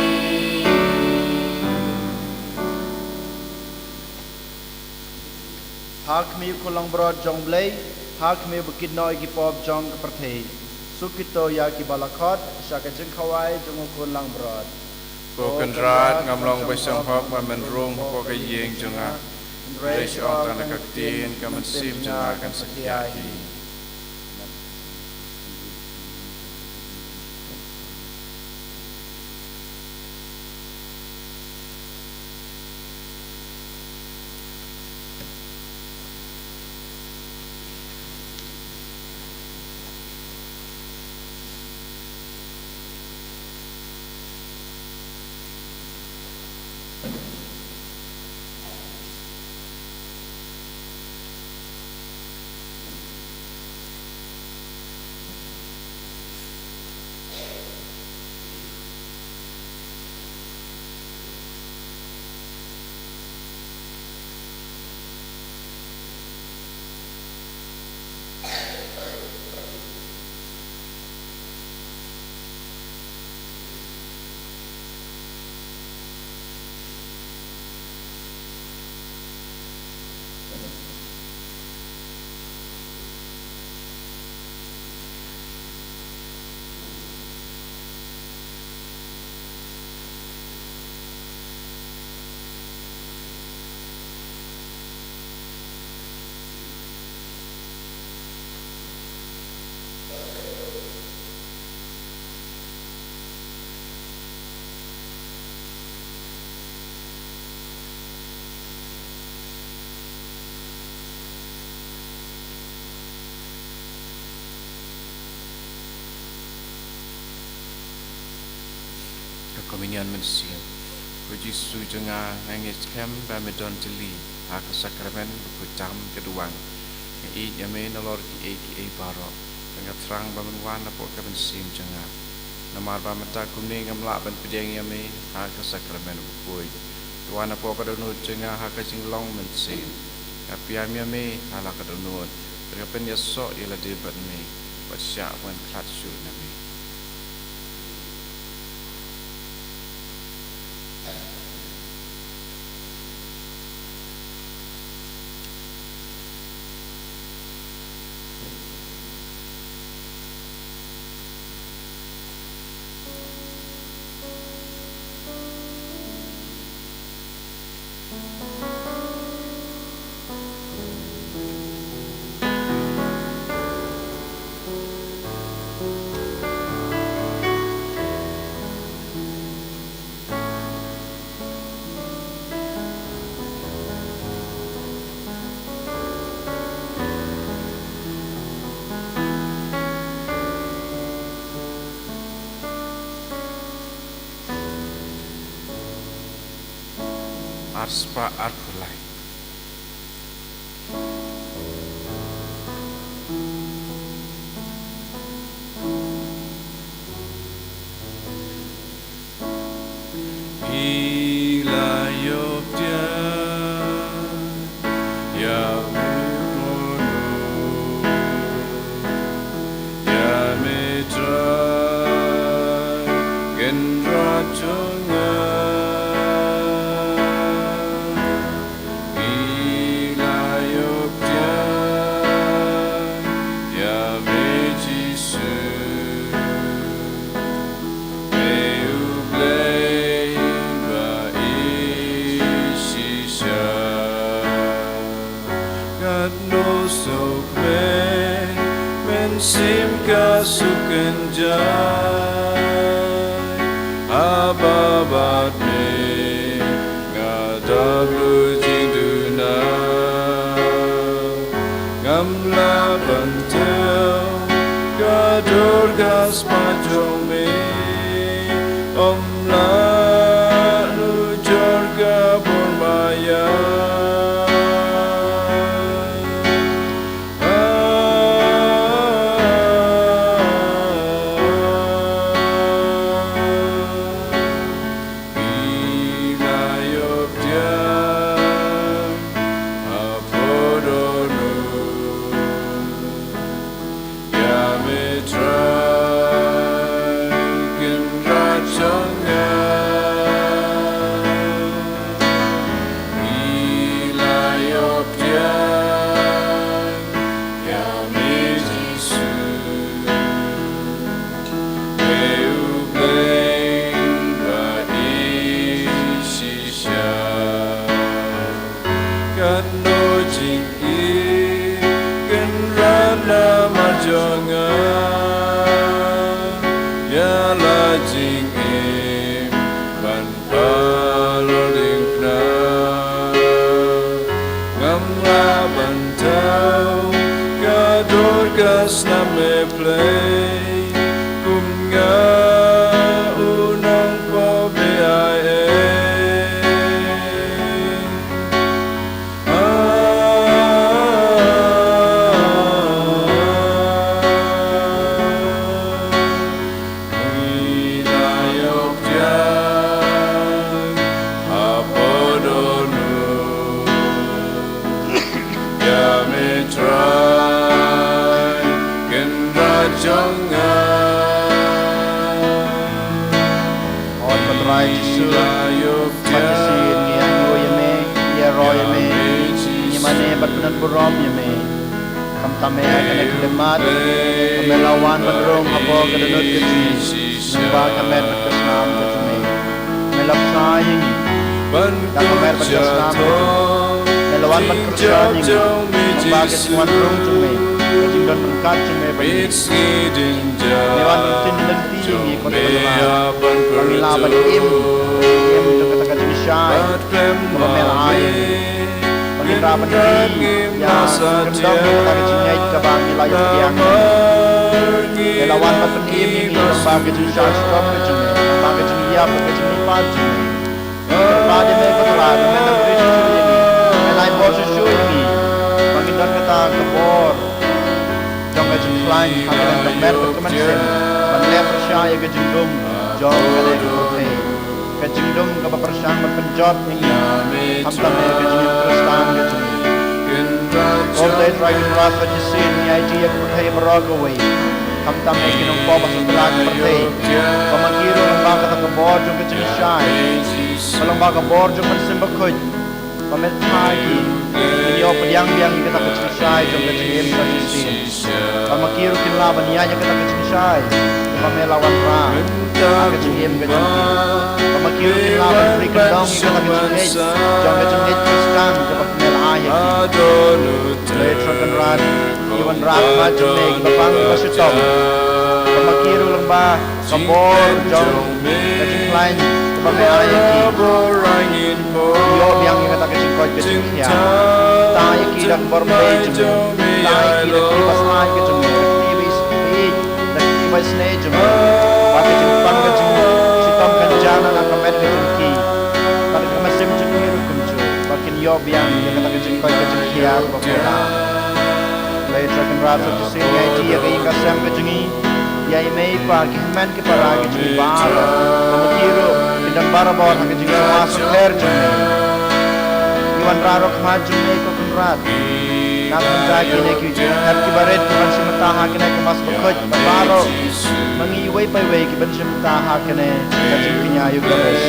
Ha khmih u khun langbrot jong U Blei, ha khmih u ba kit noh ïa ki pop jong ka pyrthei. Suk kito ïa ki ba la khot sha ka jingkhawai jong u khun langbrot. Ko Kynrad, ngam long ba sngewhok ba men rung hapoh ka ïing jong nga. Hynrei shu ong tang da ka ktien, ka mynsiem jong nga kan sa khia hi. Ka Komunion Mynsiem. Ko Jisu jong nga, nga ngeit skhem ba me don tylli ha ka sakramen bakhuid tam ka duwan. Nga ïeit ïa me nalor kiei kiei baroh. Te nga thrang ba men wan hapoh ka mynsiem jong nga. Namar ba mynta kumne ngam lah ban pdiang ïa me ha ka sakramen bakhuid. Te wan hapoh ka dohnud jong nga ha ka jinglong mynsiem. Nga pdiang ïa me ha la ka dohnud. Te nga pynïasoh ïa lade bad me. Bad shah ban khlad shuh na me. Ar spah arphew lai. Phi la ïoh pdiang ïa me, Mano, ïa me Trai Kynrad jong nga. Phi la ïoh pdiang Sim ka suk kynjah haba bad me, nga dap lut jingduna. Ngam lah ban thew ka dur ka spah jong me, ym lah nujor ka bor maïa. Kano jingkyrkhu kynrad namar jong nga, ïa la jingim ban pynlong diengphna. Ngam lah ban thew ka dur ka snam me Blei, kum nga u nongpop be ai ei. Ot Patrai Jisu, Patisi ngi ainguh ïa me, ïaroh ïa me, ngi mane bad pynburom ïa me. Khamtam ïa kane ka khyllipmat ba me la wan ban rung hapoh ka dohnud ka jong ngi, lyngba ka met bad ka snam ka jong me. Me la bsa ïa ngi da ka met bad ka snam ka jong me. Me la wan ban kyrshan ïa ngi lyngba ka jingwan rung jong me, ka jingdon ryngkat jong me bad ngi. Me wan ban ktien lynti ïa ngi, ko Trai, ba ngi lah ban im, im jong kata ka jingshai kaba me la ai ïa ngi. Ba ngin lah ban ri ïa ka kyndong ïa kata ka jingngeit kaba ngi la ïoh pdiang. Me la wan ban pynim ïa ngi lyngba ka jingshai shitom ka jong me, lyngba ka jingïap, ka jingïap jong me. Kyrpad ïa me ko Trai, ba me la ri shuh shuh ïa ngi, me la ai bor shuh shuh ïa ngi, ba ngin don kata ka bor jong ka jingkhlaiñ ha ka liang ka met bad ka mynsiem, ban leh pyrshah ïa ka jingdum jong kane ka pyrthei, ka jingdum kaba pyrshang ban pynjot ïa ngi khamtam ïa ka jingim Khristan ka jong ngi. Ko Blei Trai Kynrad Kynrad Shisien, ngi aiti ïa ka pyrthei baroh kawei, khamtam ïa ki nongpop ha satlak ka pyrthei, ba ma ki ruh lyngba kata ka bor jong ka jingshai, ba lyngba ka bor jong ka mynsiem bakhuid, ba me tha ïa ki, kin ïoh pdiang biang ïa kata ka jingshai jong ka jingim ka shisien. Ba ma ki ruh kin lah ban ïaid ïa kata ka jingshai kaba me la wanrah ha ka jingim ka jong ki. Ba ma ki ruh kin lah ban ri kyndong ïa kata ka jingngeit jong ka jingngeit Khristan kaba me la ai ïa ki. Blei Trai Kynrad, ngi wanrah ha khmat jong me kiba pang kiba shitom. Ba ma ki ruh lyngba ka bor jong ka jingkhlaiñ kaba me ai ïa ki, ïoh biang ïa kata ka jingkoit ka jingkhiah. Tha ïa ki da ka bor Blei jong me. Tha ïa ki da ka kti basngaid ka jong me, ka kti ba is-, ba ïeit, da ka kti ba isynei jong me. Ba ka jingpang ka jingshitom kan jia na ka met ka jong ki, bad ka mynsiem jong ki ruh kumjuh, ba kin ïoh biang ïa kata ka jingkoit ka jingkhiah kaba pura. Blei Trai Kynrad Kynrad Shisien, ngi aiti ïa ka ïing ka sem ka jong ngi, ïa i mei i pa, ki hynmen ki para ka jong ngi baroh. Ba ma ki ruh kin don barabor ha ka jingsngewsynei jong me. Ngi wanrah ruh ha khmat jong me ko Kynrad, na ka bynta kine ki hep kiba rit kiban shim bynta ha kane ka Mass Bakhuid, bad baroh ma ngi iwei pa iwei kiban shim bynta ha kane ka jingkñia Ïukharist.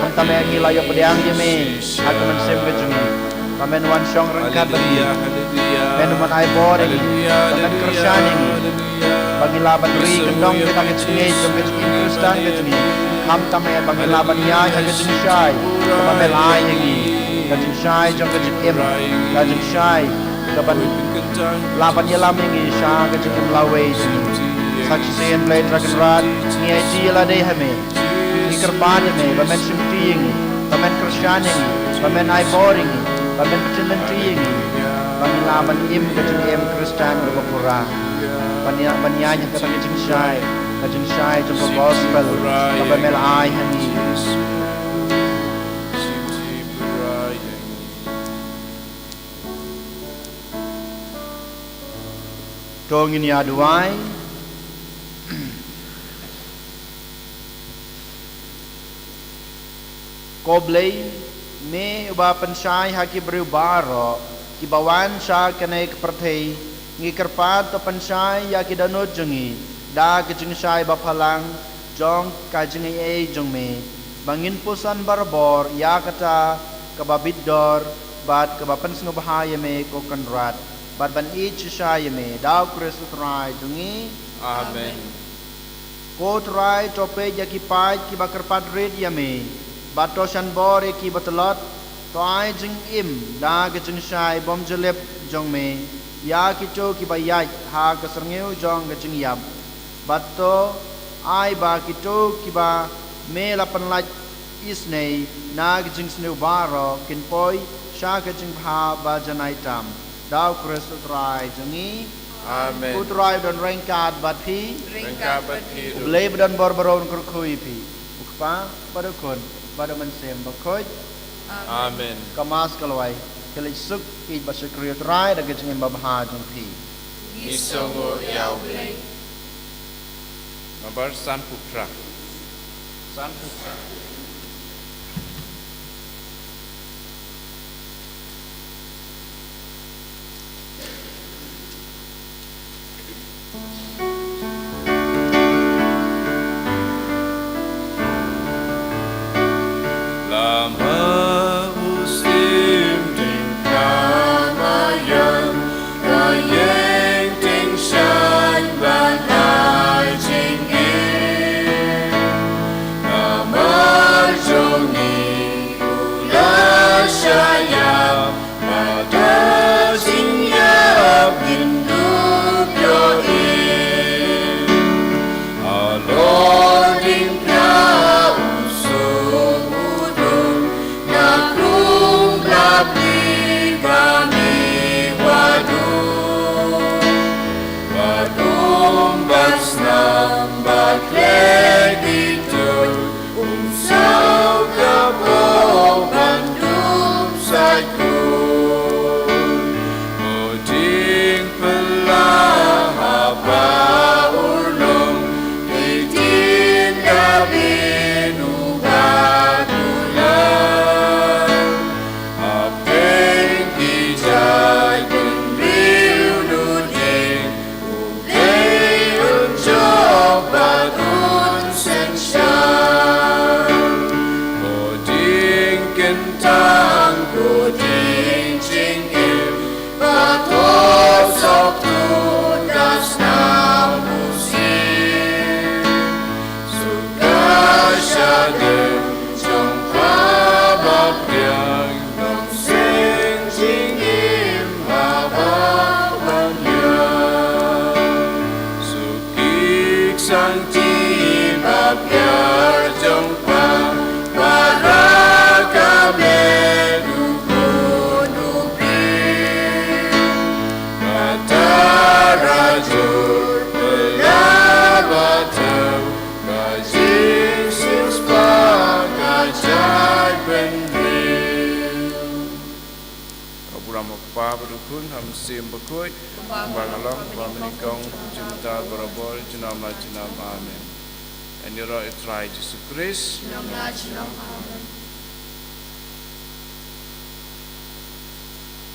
Khamtam eh ngi la ïoh pdiang ïa me ha ka mynsiem ka jong ngi, ba men wan shong ryngkat bad ngi. Men wan ai bor ïa ngi, ba men kyrshan ïa ngi, ba ngi lah ban ri kyndong ïa kata ka jingngeit jong ka jingim Khristan ka jong ngi, khamtam eh ba ngi lah ban ïaid ha ka jingshai kaba me la ai ïa ngi, ka jingshai jong ka jingim, ka jingshai Ka ban la ban ïalam ïa ngi sha ka jingim lawei jong ngi. Sa shisien Blei Trai Kynrad, ngi aiti ïa lade ha me. Ngi kyrpad ïa me ba men shimti ïa ngi, ba men kyrshan ïa ngi, ba men ai bor ïa ngi, ba men pynlynti ïa ngi, ba ngin lah ban im ka jingim Khristan kaba pura. Ban ïa, ban ïaid ha kata ka jingshai, ka jingshai jong ka gospel kaba me la ai ha ngi. To ngin ïa duwai. Ko Blei, me uba pynshai ha ki briew baroh kiba wan sha kane ka pyrthei, ngi kyrpad to pynshai ïa ki dohnud jong ngi da ka jingshai baphalang jong ka jingaiei jong me, ba ngin puson barabor ïa kata kaba bit dor bad kaba pynsngewbha ïa me ko Kynrad, bad ban ïeit shisha ïa me, da U Khrist U Trai jong ngi. Amen. Ko Trai, to peit ïa ki paid kiba kyrpad rit ïa me, bad to shan bor ïa kiba tlot. To ai jingim da ka jingshai bymjulip jong me ïa kito kiba ïaid ha ka syrngiew jong ka jingïap, bad to ai ba kito kiba me la pynlait isynei na ka jingsniew baroh kin poi sha ka jingbha ba janai tam, da U Khrist U Trai jong ngi. Amen. U Trai u don ryngkat bad phi. Ryngkat bad phi ruh. U Blei ba don bor baroh un kyrkhu ïa phi. U Kpa bad U Khun bad U Mynsiem Bakhuid. Amen. Ka Mass ka la wai. Khie leit suk, ïeit bad shakri ïa U Trai da ka jingim babha jong phi. Ngi sngewnguh ïa U Blei. Nambar sanphew phra. Sanphew phra. Lama u sim ding kama yang, ka ïeng ding shang ban ai jingim. Namar jong ngi u la shah ïap, bad ka jingïap ngin dup ïohi. Halor ding phra u suk u dung, na krum bapli ba ngi wad u. Wat um bad snam bad khleh kito, um saw ka bor ban dup sait khuid. Mo ding pynlah ha ba urlong, ki ktien David uba kular. Hapdeng ki jaitbynriew nu ding, U Blei un jop bad un synshar. Ko ding kyntang, ko ding jingim, ba to sop tut da snam u sim. Suka shadem jong pha ba pdiang, nongseng jingim ha ba pdiang. Suk ik sangti ba pdiang jong pha, ba ra ka met u khun u briew. Kata ra jur pela ba thew, ka jingsiewspah ka jaitbynriew. Ka burom u Kpa bad u Khun bad u Mynsiem Bakhuid. Kumba ka long, kumba mynnyngkong, mynta bad barabor, junom la junom. Amen. Ïaroh ïa U Trai Jisu Khrist. Junom la junom. Amen.